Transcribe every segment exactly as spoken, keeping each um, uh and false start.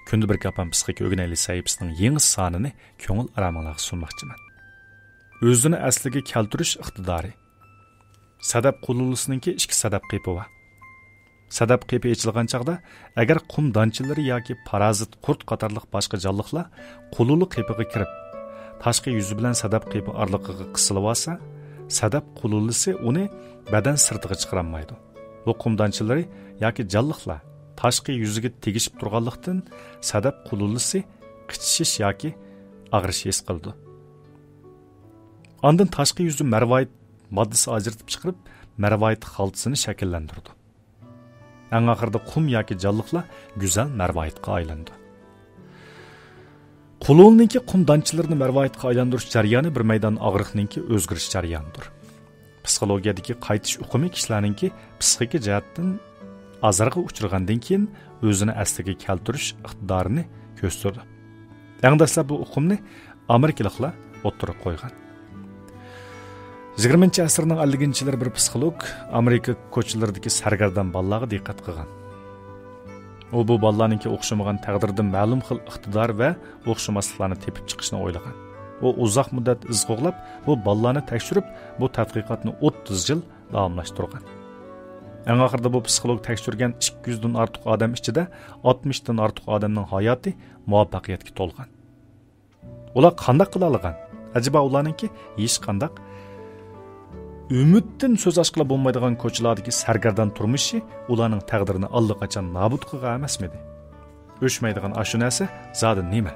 كۈندە بىر كاپام پسىخىكا ئۆگىنەيلى سەھىپىسىنىڭ يېڭى سانىنى كۆڭۈل ئارامىڭلارغا سۇنماقچىمەن. ئۆزىنى ئەسلىگە كەلتۈرۈش ئىقتىدارى. سەدەپ قۇلۇلىسىنىڭكى ئىككى سەدەپ قېپى بار. سەدەپ قېپى ئېچىلغان چاغدا، ئەگەر قۇم دانچىلىرى ياكى پارازىت قۇرت قاتارلىق باشقا جانلىقلار قۇلۇلە قېپىغا كىرىپ، تاشقى يۈزى بىلەن سەدەپ قېپى ئارىلىقىغا قىسىلىۋالسا، سەدەپ قۇلۇلىسى ئۇنى بەدەن سىرتىغا چىقىرالمايدۇ. بۇ قۇم دانچىلىرى ياكى جانلىقلار تاشقى يۈزىگە تېگىشىپ تۇرغانلىقتىن، سەدەپ قۇلۇلىسى قىچىشىش ياكى ئاغرىش ھېس قىلىدۇ. ئاندىن تاشقى يۈزى مەرۋايىت ماددىسى ئاجرىتىپ چىقىرىپ، مەرۋايىت خالتىسىنى شەكىللەندۈرىدۇ. ئەڭ ئاخىرىدا قۇم ياكى جانلىقلار گۈزەل مەرۋايىتقا ئايلىنىدۇ. قۇلۇلىنىڭكى قۇم دانچىلىرىنى مەرۋايىتقا ئايلاندۇرۇش جەريانى بىر مەيدان ئاغرىقنىڭكى ئۆزگىرىش جەريانىدۇر. پسىخولوگىيەدىكى قايتىش ئۇقۇمى كىشىلەرنىڭكى پسىخىكا جەھەتتىن ئازارغا ئۇچرىغاندىن كېيىن ئۆزىنى ئەسلىگە كەلتۈرۈش ئىقتىدارىنى كۆرسىتىدۇ. ئەڭ دەسلەپ بۇ ئۇقۇمنى ئامېرىكىلىقلار ئوتتۇرىغا قويغان. يىگىرمىنچى ئەسىرنىڭ ئەللىكىنچى يىللىرى بىر پسىخولوگ ئامېرىكا كوچىلىرىدىكى سەرگەردان بالىلارغا دىققەت قىلغان. ئۇ بۇ بالىلارنىڭكى ئوخشىمىغان تەقدىردىن مەلۇم خىل ئىقتىدار ۋە ئوخشىماسلىقلارنى تېپىپ چىقىشنى ئويلىغان. ئۇ ئۇزاق مۇددەت ئىز قوغلاپ، بۇ بالىلارنى تەكشۈرۈپ، بۇ تەتقىقاتنى ئوتتۇز يىل داۋاملاشتۇرغان. ئەڭ ئاخىرىدا بۇ پسىخولوگ تەكشۈرگەن ئىككى يۈزدىن ئارتۇق ئادەم ئىچىدە ئاتمىشتىن ئارتۇق ئادەمنىڭ ھاياتى مۇۋەپپەقىيەتكە تولغان. ئۇلار قانداق قىلالىغان؟ ئەجەبا ئۇلارنىڭكى ھېچقانداق ئۈمىدتىن سۆز ئاچقىلى بولمايدىغان كوچىلاردىكى سەرگەردان تۇرمۇشى ئۇلارنىڭ تەقدىرىنى ئاللىقاچان نابۇت قىلغان ئەمەسمىدى؟ ئۆچمەيدىغان ئاشۇ نەرسە زادى نېمە؟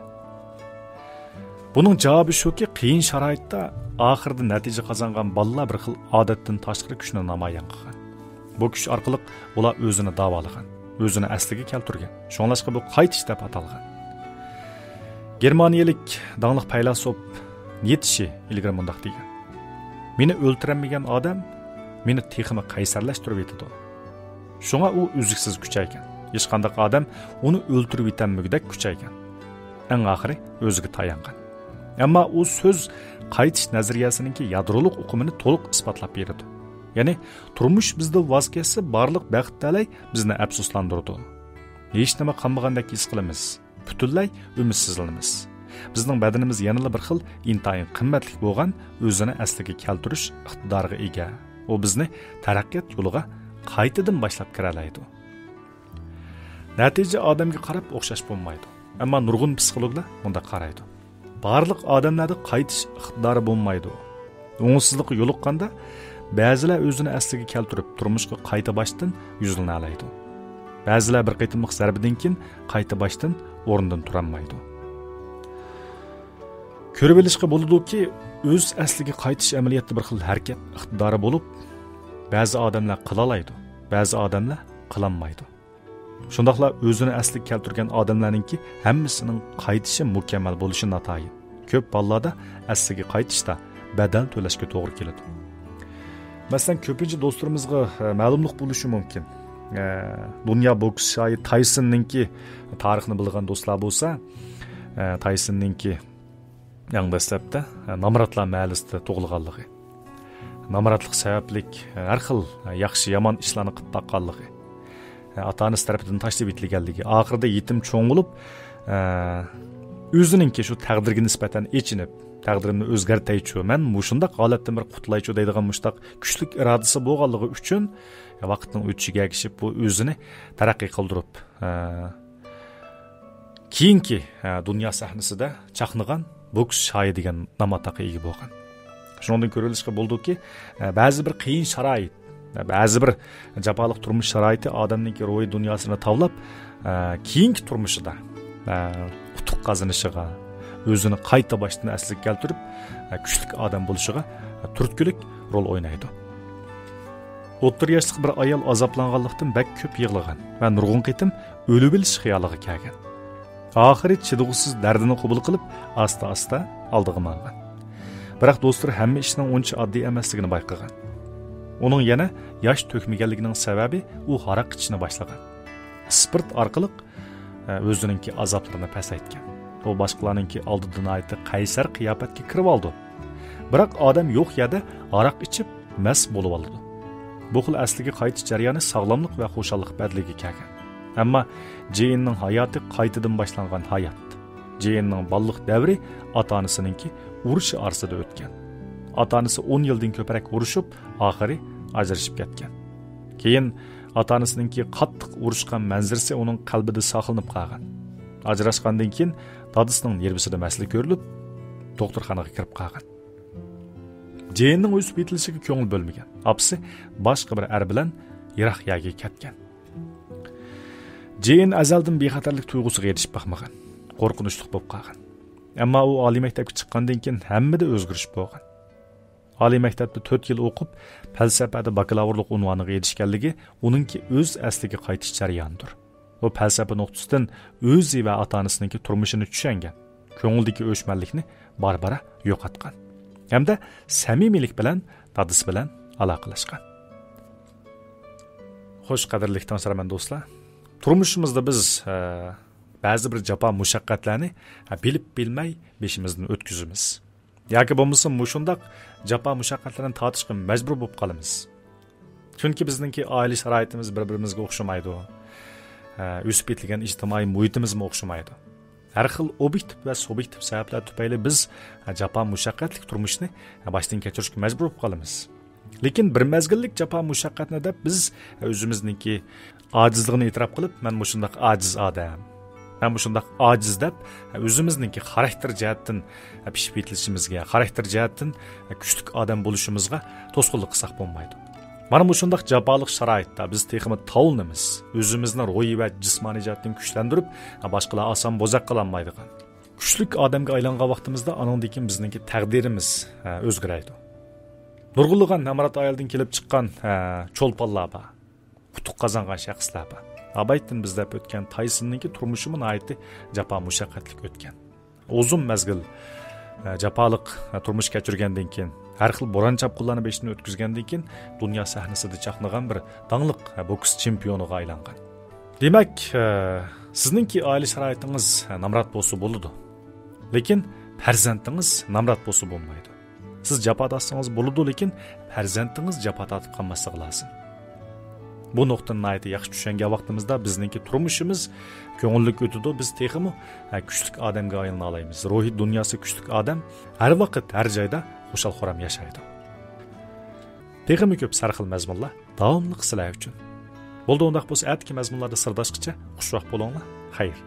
بۇنىڭ جاۋابى شۇكى، قىيىن شارائىتتا ئاخىرىدا نەتىجە قازانغان بالىلار بىر خىل ئادەتتىن تاشقىرى كۈچنى نامايان قىلغان. بۇ كۈچ ئارقىلىق ئۇلار ئۆزىنى داۋالىغان، ئۆزىنى ئەسلىگە كەلتۈرگەن. شۇڭلاشقا بۇ قايتىش دەپ ئاتالغان. گېرمانىيەلىك داڭلىق پەيلاسوپ نىتشې ئىلگىرى مۇنداق دېگەن: «مېنى ئۆلتۈرەلمىگەن ئادەم مېنى تېخىمۇ قەيسەرلەشتۈرۈۋېتىدۇ.» شۇڭا ئۇ ئۈزلۈكسىز كۈچەيگەن. ھېچقانداق ئادەم ئۇنى ئۆلتۈرۈۋېتەلمىگۈدەك كۈچەيگەن. ئەڭ ئاخىرى ئۆزىگە تايانغان. ئەمما ئۇ سۆز قايتىش نەزەرىيەسىنىڭكى يادرولۇق ئۇقۇمىنى تولۇق ئىسپاتلاپ بېرىدۇ. يەنى، تۇرمۇش بىزدىن ۋاز كەچسە، بارلىق بەخت تەلەي بىزنى ئەپسۇسلاندۇرىدۇ. ھېچنېمە قالمىغاندەك ھېس قىلىمىز. پۈتۈنلەي ئۈمىدسىزلىنىمىز. بىزنىڭ بەدىنىمىز يەنىلا بىر خىل ئىنتايىن قىممەتلىك بولغان ئۆزىنى ئەسلىگە كەلتۈرۈش ئىقتىدارىغا ئىگە. ئۇ بىزنى تەرەققىيات يولىغا قايتىدىن باشلاپ كىرەلەيدۇ. نەتىجە ئادەمگە قاراپ ئوخشاش بولمايدۇ. ئەمما نۇرغۇن پسىخولوگلار مۇنداق قارايدۇ: بارلىق ئادەملەردە قايتىش ئىقتىدارى بولمايدۇ. ئوڭۇشسىزلىققا يولۇققاندا، بەزىلەر ئۆزىنى ئەسلىگە كەلتۈرۈپ، تۇرمۇشقا قايتا باشتىن يۈزلىنەلەيدۇ. بەزىلەر بىر قېتىملىق زەربىدىن كېيىن قايتا باشتىن ئورنىدىن تۇرالمايدۇ. كۆرۈۋېلىشقا بولىدۇكى، ئۆز ئەسلىگە قايتىش ئەمەلىيەتتە بىر خىل ھەرىكەت ئىقتىدارى بولۇپ، بەزى ئادەملەر قىلالايدۇ، بەزى ئادەملەر قىلالمايدۇ. شۇنداقلا ئۆزىنى ئەسلىگە كەلتۈرگەن ئادەملەرنىڭكى ھەممىسىنىڭ قايتىشى مۇكەممەل بولۇشى ناتايىن. كۆپ ھاللاردا ئەسلىگە قايتىشتا بەدەل تۆلەشكە توغرا كېلىدۇ. مەسىلەن، كۆپىنچە دوستلىرىمىزغا، ئە، مەلۇملۇق بولۇشى مۇمكىن. ئە، دۇنيا بوكس شاھى تايسوننىڭكى، تارىخنى بىلىدىغان دوستلار بولسا، ئە، تايسوننىڭكى ئەڭ دەسلەپتە، ئە، نامراتلار مەھەللىسىدە تۇغۇلغانلىقى، نامراتلىق سەۋەبلىك، ئە، ھەر خىل، ئە، ياخشى-يامان ئىشلارنى قىلىپ باققانلىقى، ئاتا-ئانىسى تەرىپىدىن تاشلىۋېتىلگەنلىكى، ئاخىرىدا يېتىم چوڭ بولۇپ، ئە، ئۆزىنىڭكى شۇ تەقدىرىگە نىسبەتەن ئېچىنىپ، «تەقدىرىمنى ئۆزگەرتەيچۇ، مەن مۇشۇنداق ھالەتتىن بىر قۇتۇلايچۇ» دەيدىغان مۇشۇنداق كۈچلۈك ئىرادىسى بولغانلىقى ئۈچۈن، ۋاقىتنىڭ ئۆتۈشىگە ئەگىشىپ، بۇ ئۆزىنى تەرەققىي قىلدۇرۇپ، ئە، كېيىنكى، ئە، دۇنيا سەھنىسىدە چاقنىغان بوكس شاھى دېگەن نام ئاتاققا ئىگە بولغان. شۇنىڭدىن كۆرۈۋېلىشقا بولىدۇكى، ئە، بەزى بىر قىيىن شارائىت، بەزى بىر جاپالىق تۇرمۇش شارائىتى ئادەمنىڭكى روھىي دۇنياسىنى تاۋلاپ، ئە، كېيىنكى تۇرمۇشىدا، ئە، ئۇتۇق قازىنىشىغا، ئۆزىنى قايتا باشتىن ئەسلىگە كەلتۈرۈپ، ئە، كۈچلۈك ئادەم بولۇشىغا، ئە، تۈرتكىلىك رول ئوينايدۇ. ئوتتۇرا ياشلىق بىر ئايال ئازابلانغانلىقتىن بەك كۆپ يىغلىغان ۋە نۇرغۇن قېتىم ئۆلۈۋېلىش خىيالىغا كەلگەن. ئاخىرى چىدىغۇسىز دەردىنى قوبۇل قىلىپ، ئاستا-ئاستا ئالدىغا ماڭغان. بىراق دوستلىرى ھەممە ئىشنىڭ ئۇنچە ئاددىي ئەمەسلىكىنى بايقىغان. ئۇنىڭ يەنە ياش تۆكمىگەنلىكىنىڭ سەۋەبى، ئۇ ھاراق ئىچىشنى باشلىغان. ئىسپىرت ئارقىلىق، ئە، ئۆزىنىڭكى ئازابلىرىنى پەسەيتكەن. ئۇ باشقىلارنىڭكى ئالدىدا ناھايىتى قەيسەر قىياپەتكە كىرىۋالىدۇ. بىراق ئادەم يوق يەردە ھاراق ئىچىپ، مەست بولۇۋالىدۇ. بۇ خىل ئەسلىگە قايتىش جەريانى ساغلاملىق ۋە خۇشاللىق بەدىلىگە كەلگەن. ئەمما جېئىننىڭ ھاياتى قايتىدىن باشلانغان ھايات. جېئىننىڭ بالىلىق دەۋرى ئاتا-ئانىسىنىڭكى ئۇرۇشى ئارىسىدا ئۆتكەن. ئاتا-ئانىسى ئون يىلدىن كۆپرەك ئۇرۇشۇپ، ئاخىرى ئاجرىشىپ كەتكەن. كېيىن ئاتا-ئانىسىنىڭكى قاتتىق ئۇرۇشقان مەنزىرىسى ئۇنىڭ قەلبىدە ساقلىنىپ قالغان. ئاجراشقاندىن كېيىن دادىسىنىڭ نېرۋىسىدا مەسىلە كۆرۈلۈپ، دوختۇرخانىغا كىرىپ قالغان. جېئىننىڭ ئۆسۈپ يېتىلىشىگە كۆڭۈل بۆلمىگەن. ئاپىسى باشقا بىر ئەر بىلەن يىراق يەرگە كەتكەن. جېئىن ئەزەلدىن بىخەتەرلىك تۇيغۇسىغا ئېرىشىپ باقمىغان. قورقۇنچلۇق بولۇپ قالغان. ئەمما ئۇ ئالىي مەكتەپكە چىققاندىن كېيىن ھەممىدە ئۆزگىرىش بولغان. ئالىي مەكتەپتە تۆت يىل ئوقۇپ، پەلسەپەدە باكلاۋۇرلۇق ئۇنۋانىغا ئېرىشكەنلىكى ئۇنىڭكى ئۆز ئەسلىگە قايتىش جەريانىدۇر. ئۇ پەلسەپە نۇقتىسىدىن ئۆزى ۋە ئاتا-ئانىسىنىڭكى تۇرمۇشىنى چۈشەنگەن، كۆڭلىدىكى ئۆچمەنلىكنى بارا-بارا يوقاتقان ھەمدە سەمىمىيلىك بىلەن دادىسى بىلەن ئالاقىلەشكەن. خوش، قەدىرلىك تىڭشىمەن دوستلار، تۇرمۇشىمىزدا بىز، ئە، بەزى بىر جاپا مۇشەققەتلەرنى، ئە، بىلىپ بىلمەي بېشىمىزدىن ئۆتكۈزىمىز. ياكى بولمىسا مۇشۇنداق جاپا مۇشەققەتلەرنى تارتىشقا مەجبۇر بولۇپ قالىمىز. چۈنكى بىزنىڭكى ئائىلە شارائىتىمىز بىر-بىرىمىزگە ئوخشىمايدۇ. ئە، ئۆسۈپ يېتىلگەن ئىجتىمائىي مۇھىتىمىزمۇ ئوخشىمايدۇ. ھەر خىل ئوبيېكتىپ ۋە سۇبيېكتىپ سەۋەبلەر تۈپەيلى بىز، ئە، جاپا مۇشەققەتلىك تۇرمۇشنى، ئە، باشتىن كەچۈرۈشكە مەجبۇر بولۇپ قالىمىز. لېكىن بىر مەزگىللىك جاپا مۇشەققەتنى دەپ بىز، ئە، ئۆزىمىزنىڭكى ئاجىزلىقىنى ئېتىراپ قىلىپ، مەن مۇشۇنداق ئاجىز ئادەم، مەن مۇشۇنداق ئاجىز دەپ، ئە، ئۆزىمىزنىڭكى خاراكتېر جەھەتتىن، ئە، پىشىپ يېتىلىشىمىزگە، خاراكتېر جەھەتتىن، ئە، كۈچلۈك ئادەم بولۇشىمىزغا توسقۇنلۇق قىلساق بولمايدۇ. مانا مۇشۇنداق جاپالىق شارائىتتا بىز تېخىمۇ تاۋلىنىمىز. ئۆزىمىزنى روھىي ۋە جىسمانىي جەھەتتىن كۈچلەندۈرۈپ، باشقىلار ئاسان بوزەك قىلالمايدىغان. كۈچلۈك ئادەمگە ئايلانغان ۋاقتىمىزدا ئانىڭدىن كېيىن بىزنىڭكى تەقدىرىمىز، ھە، ئۆزگىرەيدۇ. نۇرغۇنلىغان نامرات ئائىلىدىن كېلىپ چىققان، ھە، چولپانلار بار. ئۇتۇق قازانغان شەخسلەر بار. ئابايتتىن بىز دەپ ئۆتكەن تايسىننىڭكى تۇرمۇشىمۇ ناھايىتى جاپا مۇشەققەتلىك ئۆتكەن. ئۇزۇن مەزگىل، ئە، جاپالىق، ئە، تۇرمۇش كەچۈرگەندىن كېيىن، ھەر خىل بوران چاپقۇنلارنى بېشىدىن ئۆتكۈزگەندىن كېيىن، دۇنيا سەھنىسىدە چاقنىغان بىر داڭلىق، ئە، بوكس چېمپىيونىغا ئايلانغان. دېمەك، ئە، سىزنىڭكى ئائىلە شارائىتىڭىز، ئە، نامرات بولسا بولىدۇ. لېكىن پەرزەنتىڭىز نامرات بولسا بولمايدۇ. سىز جاپا تارتسىڭىز بولىدۇ، لېكىن پەرزەنتىڭىز جاپا تارتىپ قالماسلىقى لازىم. بۇ نۇقتىنى ناھايىتى ياخشى چۈشەنگەن ۋاقتىمىزدا بىزنىڭكى تۇرمۇشىمىز كۆڭۈللۈك ئۆتىدۇ، بىز تېخىمۇ، ھە، كۈچلۈك ئادەمگە ئايلىنالايمىز. روھىي دۇنياسى كۈچلۈك ئادەم ھەر ۋاقىت، ھەر جايدا خۇشال-خۇرام ياشايدۇ. تېخىمۇ كۆپ سەرخىل مەزمۇنلار داۋاملىق سىلەر ئۈچۈن. بولدى، ئۇنداق بولسا ئەتىكى مەزمۇنلاردا سىرداشقىچە خۇشۋاق بولۇڭلار. خەير.